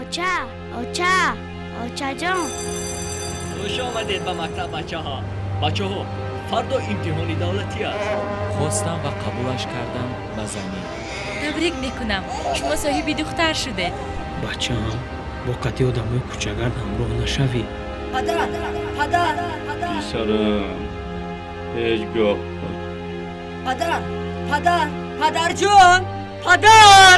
Оча, оча, очаҷон. Хуш омадед ба мактаб, бачаҳо. Бачаҳо, фардо имтиҳони давлатӣ аст. Хостам ва қабулаш кардам ба занӣ. Табрик мекунам, шумо соҳиби духтар шудед. Бачаам, бо қатъи одамои кӯчагард ҳамроҳ нашавӣ. Падар, падар, падар! Писарам, ҳеҷ гоҳ. Падар, падар, падарҷон, падар!